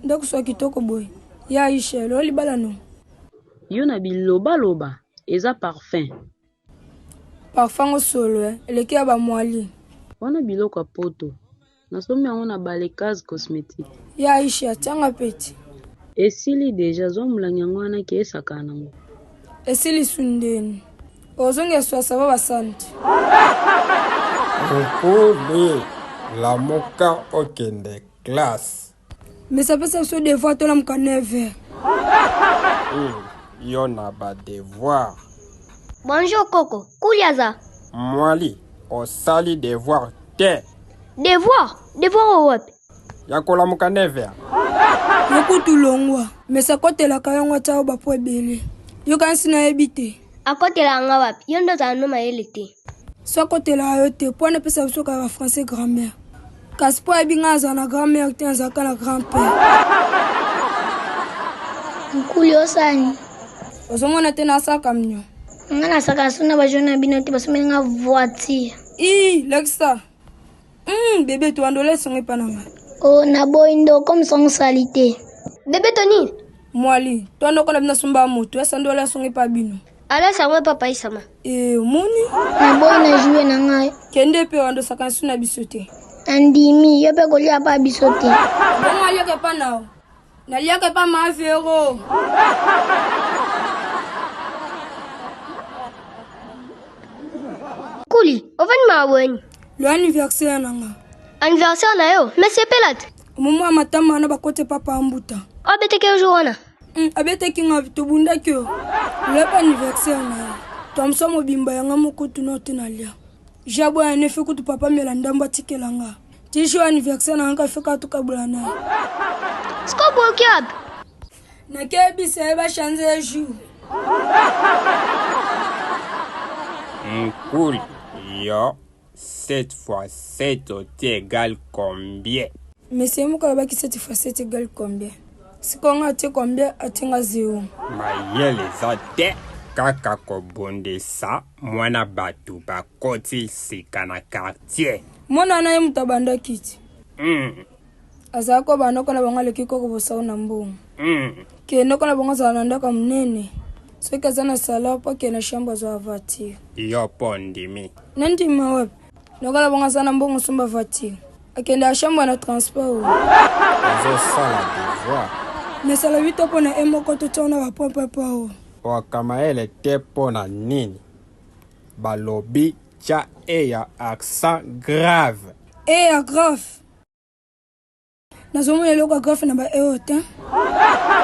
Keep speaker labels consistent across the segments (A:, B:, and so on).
A: Ndako swa kitoko boye ya Aisha lelo libala no.
B: Yo na bilobaloba eza parfum.
A: Parfum ngo solo eh, eleki ya ba mwali.
B: Wana biloko ya poto. Nasombi yango na Balekaz cosmetique.
A: Ya Aisha tianga peti.
B: Esili deja zwa mulangi yango wana ke esakana nango.
A: Esili sundeni. Ozongi swa sava basanti.
C: Nkuli lamuka okende classe.
A: Mais apesa biso devoir tolamuka 9 heures.
C: Yo na ba devoir.
D: Bonjour koko, kuli aza.
C: Mwali, osali devoir te.
D: Devoir? Devoir oyo wapi?
C: Ya kolamuka 9 heures.
A: Yo kutu longwa, mais akotelaka yango atya yo bapo ebele. Yo kanisi nayebi te.
D: Akotelaka nga wapi? Yo nde ozala no mayele te.
A: So akotelaka yo te, mpo wana epesa biso kaka français grammaire. Kasi mpo ayebi ngai azala na grand-mère te, azalaka na grand-père.
E: Nkuli osani.
A: Ozomona te nasaka mnyo.
E: Nga nasaka so na bajeune na bino te basombeli nga voiture.
A: Ii, lakisa. Bebe to andola esongo epa na nga.
E: Oh, naboyi ndo comme songo salite.
D: Bebe to nini?
A: Mwali, to andoko na bino asomba moto, esa ndola esongo epa bino.
D: Ala sango epa papa Isama.
A: Eh, omoni?
E: Naboyi na joue na ngai.
A: Kende pe wandosaka nsu na biso te.
E: Nandimi, yo pe kolia pa biso te.
A: Bongo aliaka epa na yo. Naliaka epa ma Vero.
D: Kuli, ovandi mawa boye nini?
A: Lo anniversaire na nga.
D: Anniversaire na yo? Mais sepela te.
A: Omomo ya matama wana bakote papa ambuta.
D: Obetaki yo jour wana?
A: Abetaki nga tobundaki yo. Lopa anniversaire na ye. Twamso mobimba yanga moko tuna te nalia. Jabo ya nefe kutu papa mela ndambo atikela nga. Ti jour anniversaire na nga feka tukabola na ye.
D: Siko boki wapi?
A: Nakebisa ye ba changer jour.
C: Nkuli yo 7 fois 7 otie égale combien?
A: Monsieur moko alobaki 7 fois 7 égale combien? Sikoyo nga atie combien atie nga 0.
C: Mayele eza te kaka kobundisa mwana bato bakoti sika na quartier.
A: Mwana wana ye moto abandaki ti. Azalaki koba noko na bango aleki koko bosau na mbongo. Ke noko na bango azala na ndako ya monene. Soki aza na salon po akende na chambre azwa voiture.
C: Yo po ndimi.
A: Nandima wapi? Noko na bango aza na mbongo osomba voiture. Akende na chambre na transport oyo.
C: Ozosala devoir.
A: Mais alobi to mpo na ye moko totia wana ba point point point oyo.
C: Oka mayele te mpo na nini? Balobi tia e ya accent grave.
A: E ya grave. Nazomona eloko ya grave na ba e oyo te.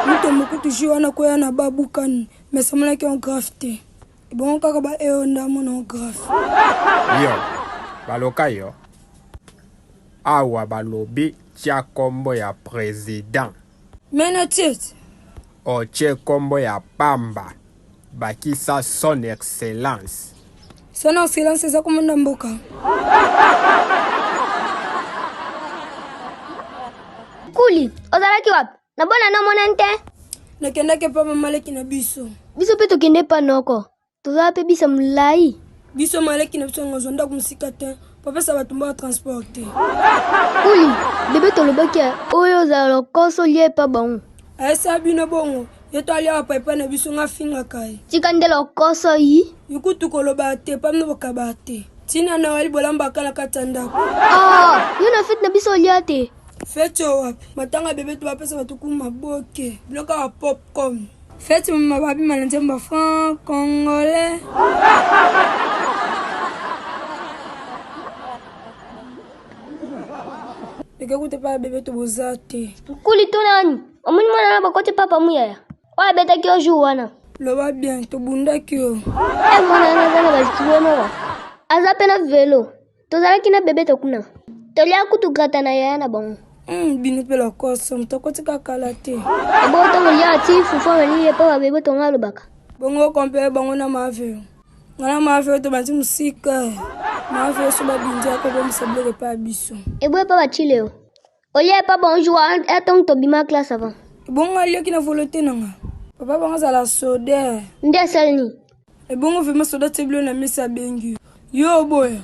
A: Mutombo kutu jour wana koya na babukani mais amonaki yango grave te. Ebongo kaka ba e oyo nde amona yango grave.
C: Yo, baloka yo. Awa balobi tia kombo ya president.
A: Mais na tie te.
C: Otie kombo ya pamba. Bakisa son excellence.
A: Son excellence eza kombo na mboka.
D: Kuli, ozalaki wapi? Na bona na mona nte.
A: Nakendaki epa mama leki na biso.
D: Biso mpe tokende epa noko. Tozala mpe bisa molai.
A: Biso maleki na biso ngozwa ndako mosika te. Popesa bato mboka transport te.
D: Kuli, bebe tolobaki oyo ozala lokoso lia epa bango.
A: Ayesa bino bongo. Ye to aliaka paipai na biso nga afingaka ye.
D: Tika nde lokoso yi.
A: Yukutu koloba te pa bino bokaba te. Tina na wali bolambaka na kati ya ndako.
D: Ah, yo na fete na biso olia te.
A: Fete oyo wapi? Matanga bebe to bapesa bato ku maboke. Biloko ya popcorn. Fete mama babima na nzembo ya franc congolais. Eke kuta pa bebe to boza te.
D: Kuli to nani? Omoni mwana na bakoti papa muyaya. Oyo abetaki yo jour wana.
A: Loba bien, tobundaki yo.
D: Eh mwana wana aza na ba moko. Aza pe na velo. Tozalaki na bebe to kuna. Tolia kutu grata na yaya na bango.
A: Bino pe lokoso, moto akotika kala te.
D: Ebongo ntango lia ti fufu ameli ye mpo babebe tonga alobaka.
A: Bongo compare bango na maveo. Nga na maveo tobandi mosika. Maveo so babindi akobomisa biloko epai ya biso.
D: Eboye mpo bachile yo. Olia epa bonjour atongo tobima classe avant.
A: Ebongo aliaki na volonté na nga. Papa bango azala soda.
D: Nde asali nini?
A: Ebongo vraiment soda tie bilo na mesa abengi yo. Yo oboya.